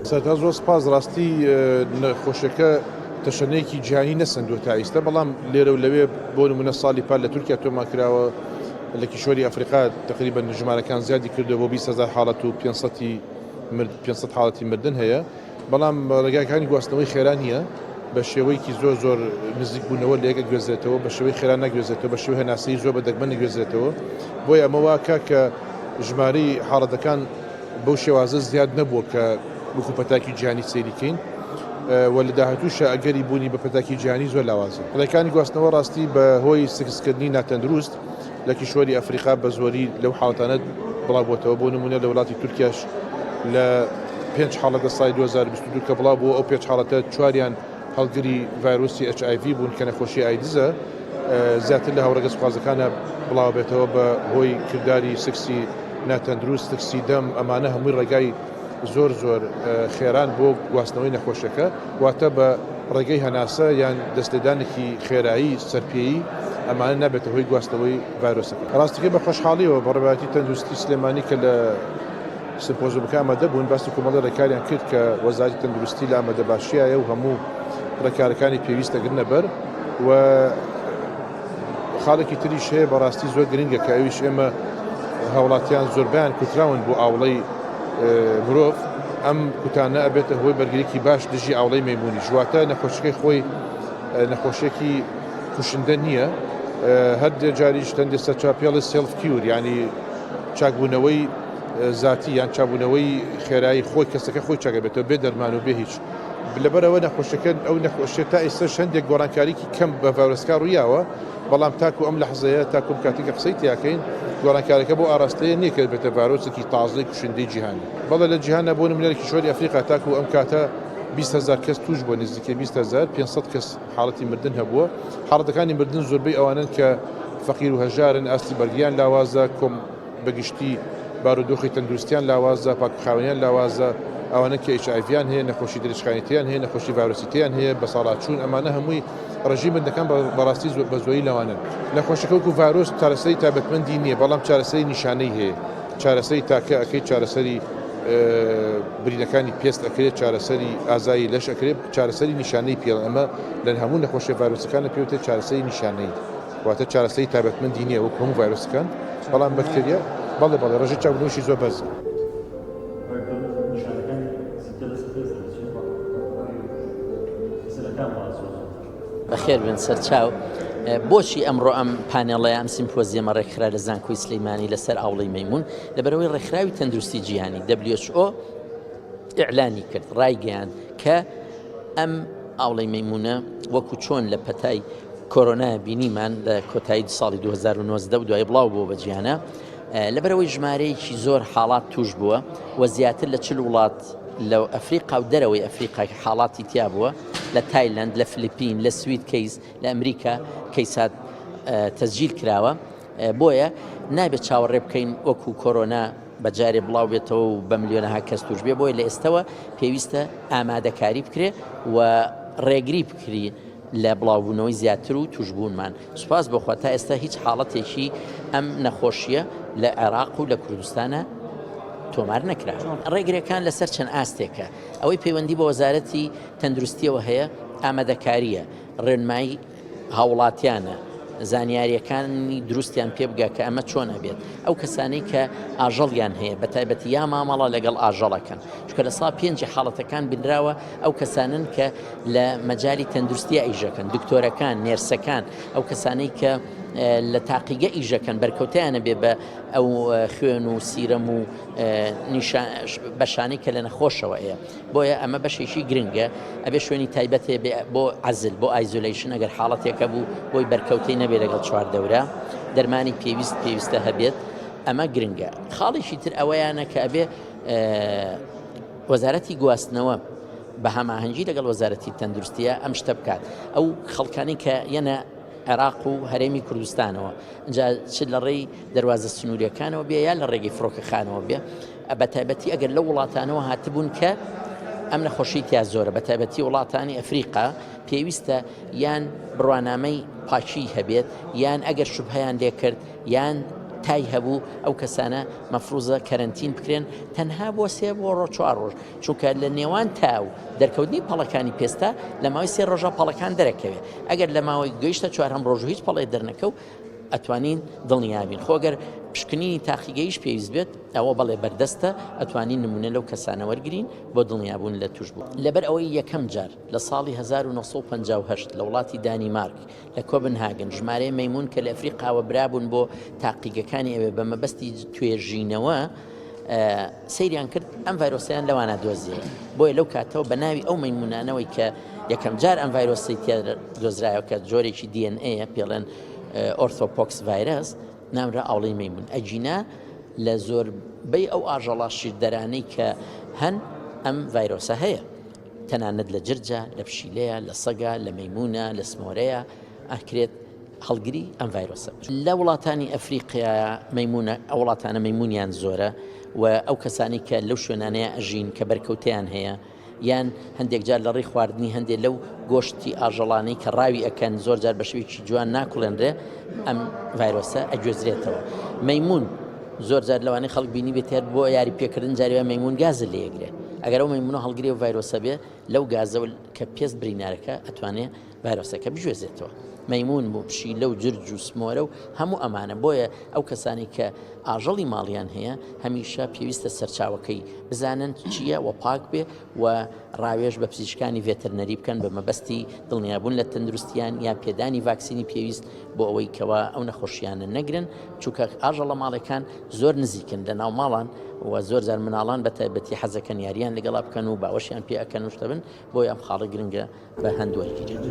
سەرەتا زۆر سپاس، ڕاستی نەخۆشیەکە تەشەنەیەکی جیهانی نەسەندووە تا ئیستا، بەڵام لێرە و لەوێ بۆ نمونە ساڵی پار لە تورکیا تۆمار کراوە، لە کیشوەری ئەفریقا تەقریبەن ژمارەکان زیادی کردووە بۆ 20 هەزار حاڵەت و 500 حاڵەتی مردن هەیە. بەڵام ڕێگاکانی گواستنەوەی خێرا نییە، بە شێوەیەکی زۆر زۆر نزیک بوونەوە لە یەک ئەگوێزرێتەوە، بە شێوەی خێرا ناگوێزرێتەوە، بە شێوەی هەناسەیی زۆر بە دەگمەن ئەگوێزرێتەوە، بۆیە ئەمە وا ئەکا کە ژمارەی حاڵەتەکان بەو شێوازە زیاد نەبووە کە وەکو پەتاکی جیهانی سەیری کەین و لە داهاتووشە ئەگەری بوونی بە پەتاکی جیهانی زۆر لاوازە. ڕێکانی گواستنەوە ڕاستی بە هۆی سکسکردنی ناتەندروست لە کیشوەری ئەفریقا بە زۆری لەو حاڵەتانە بڵاوبووەتەوە، بۆ نموونە لە وڵاتی تورکیاش لە پێنج حاڵەت لە ساڵی 2022 کە بڵاو بووە ئەو پێنج حاڵەتە چواریان هەڵگری ڤایرۆسی HIV بوون کە نەخۆشی ئایدزە زیاتر لە هاوڕەگەزخوازەکانە بڵاوبێتەوە بە هۆی کرداری سکسی ناتەندروست سکسی دەم ئەمانە هەمووی ڕێگای زۆر زۆر خێران بۆ گواستنەوەی نەخۆشیەکە، واتە بە ڕێگەی هەناسە یان دەستلێدانێکی خێرایی سەرپێیی ئەمانە نابێتە هۆی گواستنەوەی ڤایرۆسەکە. ڕاستەکەی بە خۆشحاڵیەوە بەڕێوەبەرایەتی تەندروستی سلێمانی کە لە سمپۆزیۆمەکە ئامادە بوون باسی کۆمەڵی ڕێکاریان کرد کە وەزارەتی تەندروستی لە ئامادەباشیایە و هەموو ڕێکارەکانی پێویست دەگرنە بەر و خاڵێکی تریش هەیە بەڕاستی زۆر گرنگە کە ئەویش ئێمە هاوڵاتیان زۆربیان کوتراون بۆ ئاوڵەی مرۆڤ ئەم کوتانە ئەبێتە هۆی بەرگریکی باش دژی ئاوڵەی مەمونی ژواتە نەخۆشیەکەی خۆی نەخۆشیێکی کوشندە نییە هەر جاریش تەندێ سەرچا پێڵی self cure ینی چاکبوونەوەی زاتی یان چابوونەوەی خێرایی خۆی کەسەکە خۆی چاکە بێتەوە بێ دەرمان و بێ هیچ لەبەرئەوە نەخۆشیەکە ئەو نەخۆشیە تا ئێستاش هەندێک گۆڕانکاریی کەم بە ڤایرۆسەکە ڕوویاوە، بەڵام تاکو ئەم لەحزەیە تاکو ئەم کاتەی کە قسەی تیاکەین گۆڕانکاریەکە بۆ ئاراستەیە نییە کە بێتە ڤایرۆسێکی تازەی کوشندەی جیهانی. بەڵێ لە جیهاندا بۆ نمونە لە کیشوەری ئەفریقا تاکو ئەم کاتە 20 هەزار کەس تووش بووە نزیکەی 20 هەزار 500 کەس حاڵەتی مردن هەبووە حاڵەتەکانی مردن زۆربەی ئەوانەن کە فەقیر و هەژارن ئاستی بەرگریان لاوازە کۆم بەگشتی بارودۆخی تەندروستیان لاوازە، پاکوخاوێنیان لاوازە، ئەوانە کە HIV یان هەیە، نەخۆشی درێژخایەنی تریان هەیە، نەخۆشی ڤایرۆسی تریان هەیە، بەساڵاچوون، ئەمانە هەمووی ڕێژەی مردنەکان بەڕاستی بە زۆری لەوانەن. نەخۆشیەکە وەکو ڤایرۆس چارەسەری تایبەتمەندی نییە، بەڵام چارەسەری نیشانەی هەیە، چارەسەری تاکە ئەکەیت، چارەسەری برینەکانی پێست ئەکرێت، چارەسەری ئازاری لەش ئەکرێت، چارەسەری نیشانەی پێڵ، ئەمە لە هەموو نەخۆشیە ڤایرۆسەکانە پێوترێت چارەسەری نیشانەیی. واتە چارەسەری تایبەتمەندی نییە وەکو هەموو ڤایرۆسەکان، بەڵام بەکتریا بەڵێ بەڵێ ڕێژەی چاکبوونەوەشی زۆر بەرزە. بەخێر بن سەرچاو. بۆچی ئەمڕۆ ئەم پانێڵەیە ئەم سیمپۆزیەمە ڕێکخرا لە زانکۆی سلەیمانی لەسەر ئاوڵەی مەیمون لەبەرەوەی ڕێکخراوی تەندروستی جیهانی WHO ئیعلانی کرد ڕایگەیاند کە ئەم ئاوڵەی مەیمونە وەکو چۆن لە پەتای کۆرۆنا بینیمان لە کۆتایی ساڵی 2019 و دوای بڵاو بووە بە جیهانە لەبەرەوەی ژمارەیەکی زۆر حاڵات توش بووە و زیاتر لە چل وڵات لە ئەفریقا و دەرەوەی ئەفریقا حاڵاتی تیا بووە لە تایلند لە فلیپین لە سوید کەیس لە ئەمریکا کەیسات تەسجیل کراوە بۆیە نابێت چاوەڕێ بکەین وەکو کۆرۆنا بە جارێ بڵاو بێتەوە و بە ملیۆنەها کەس توش بێ بۆیە لە ئێستەوە پێویستە ئامادەکاری بکرێ و ڕێگری بکری لە بڵاوبوونەوەی زیاتر و توشبوونمان. سوپاس بۆ خوا تا ئێستا هیچ حاڵەتێکی ئەم نەخۆشییە لە عێراق و لە کوردستانە تۆمار نەکرا. ڕێگرەکان لەسەر چەند ئاستێکە، ئەوەی پەیوەندی بە وەزارەتی تەندروستییەوە هەیە ئامادەکارییە، ڕێنمایی هاوڵاتیانە، زانیارییەکانی دروستیان پێ بگا کە ئەمە چۆن ئەبێت، ئەو کەسانەی کە ئاژەڵیان هەیە بە تایبەتی یا مامەڵە لەگەڵ ئاژەڵەکەن، چونکە لە سا پێنجی حاڵەتەکان بینراوە ئەو کەسانەن کە لە مەجالی تەندروستیا ئیشەکەن، دکتۆرەکان، نێرسەکان، ئەو کەسانەی کە لە تاقیگە ئیشەکەن بەرکەوتیانە بێ بە ئەو خوێن و سیرەم و بەشانەی کە لە نەخۆشەوە هەیە. بۆیە ئەمە بەشێکی گرنگە ئەبێ شوێنی تایبەت هەیە بۆ عەزل بۆ isolation ئەگەر حاڵەتێکە بوو بۆی بەرکەوتەی نەبێ لەگەڵ چواردەورە دەرمانی پێویست پێویستە هەبێت ئەمە گرنگە خاڵێکی تر ئەوەیانە کە ئەبێ وەزارەتی گواستنەوە بە هەماهەنگی لەگەڵ وەزارەتی تەندروستیە ئەم شتە بکات ئەو خەڵکانی کە یەنە عێراق و هەرێمی کوردستانەوە جا چ لە ڕێی دەروازە سنووریەکانەوە بێ یا لە ڕێگەی فڕۆکەخانەوە بێ بە تایبەتی ئەگەر لەو وڵاتانەوە هاتبوون کە ئەم نەخۆشی تیا زۆرە بە تایبەتی وڵاتانی ئەفریقا پێویستە یان بڕوانامەی پاکی هەبێت یان ئەگەر شوبهەیان لێکرد یان. تای هەبوو ئەو کەسانە مەفروزە کەرەنتین بکرێن تەنها بۆ سێ بۆ ڕۆ چوار ڕۆژ چونکە لە نێوان تا و دەرکەوتنی پەڵەکانی پێستا لە ماوەی سێ ڕۆژە پەڵەکان دەرەکەوێت ئەگەر لە ماوەی گەیشتە چوارهەم ڕۆژ و هیچ پەڵێ دەرنەکەو ئەتوانین دڵنیابین خۆ گەر پشکنینی تاقیگەیش پێویست بێت ئەوە بەڵێ بەردەستە ئەتوانین نمونە لەو کەسانە وەرگین بۆ دڵنیابوون لە توشبوو لەبەر ئەوەی یەکەم جار لە ساڵی 1958 لە وڵاتی دانیمارک لە کۆبنهاگن ژمارەی مەیمون کە لە ئەفریقاوە برابوون بۆ تاقیگەکانی ئەوێ بە مەبەستی توێژینەوە سەیریان کرد ئەم ڤایرۆسیان لەوانە دۆزیەوە بۆیە لەو کاتەوە بە ناوی ئەو مەیمونانەوەی کە یەکەم جار ئەم ڤایرۆسی تیا دۆزرایەوە کە جۆرێکی DNA پێڵێن orthopox virus نامرا ئاوڵەی مەیمون ئەگینا لە زۆربەی ئەو ئاژەڵە شیردەرانەی کە هەن ئەم ڤایرۆسە هەیە تەنانەت لە جرجە لە پشیلەیە لە سەگە لە مەیمونە لە سمۆرەیە ئەکرێت هەڵگری ئەم ڤایرۆسە لە وڵاتانی ئەفریقیا مەیمونە ئەو وڵاتانە مەیمونیان زۆرە و ئەو کەسانی کە لەو شوێنانەیە ئەژین کە بەرکەوتیان هەیە یان هەندێک جار لە ڕێی خواردنی هەندێک لەو گۆشتی ئاژەڵانەی کە ڕاوی ئەکەن زۆر جار بە شێوەیەکی جوان ناکوڵێنرێ ئەم ڤایرۆسە ئەگوێزرێتەوە. مەیمون زۆر جار لەوانەیە خەڵک بینی بێت هەر بۆ یاری پێکردن جاری وایە مەیمون گازە لێگرێ ئەگەر ئەو مەیمونە هەڵگرێ و ڤایرۆسە بێ لەو گازە کە پێست برینارەکە ئەتوانێ ڤایرۆسەکە بگوێزێتەوە. مەیمون و پشیلە و جرج و سمۆرە و هەموو ئەمانە بۆیە ئەو کەسانی کە ئاژەڵی ماڵیان هەیە هەمیشە پێویستە سەرچاوەکەی بزانن چییە و پاک بێ و ڕاوێژ بە پزیشکانی ڤێتەرنەری بکەن بە مەبەستی دڵنیابوون لە تەندروستیان یان پێدانی ڤاکسینی پێویست بۆ ئەوەی کەوا ئەو نەخۆشیانە نەگرن چونکە ئاژەڵە ماڵەکان زۆر نزیکن لە ناو ماڵان و زۆر جار مناڵان بە تایبەتی حەزەکەن یاریان لەگەڵا بکەن و باوەشیان پێ ئەکەن و شتە بن بۆیە ئەم خاڵە گرنگە بە هەند وەرگیرێت.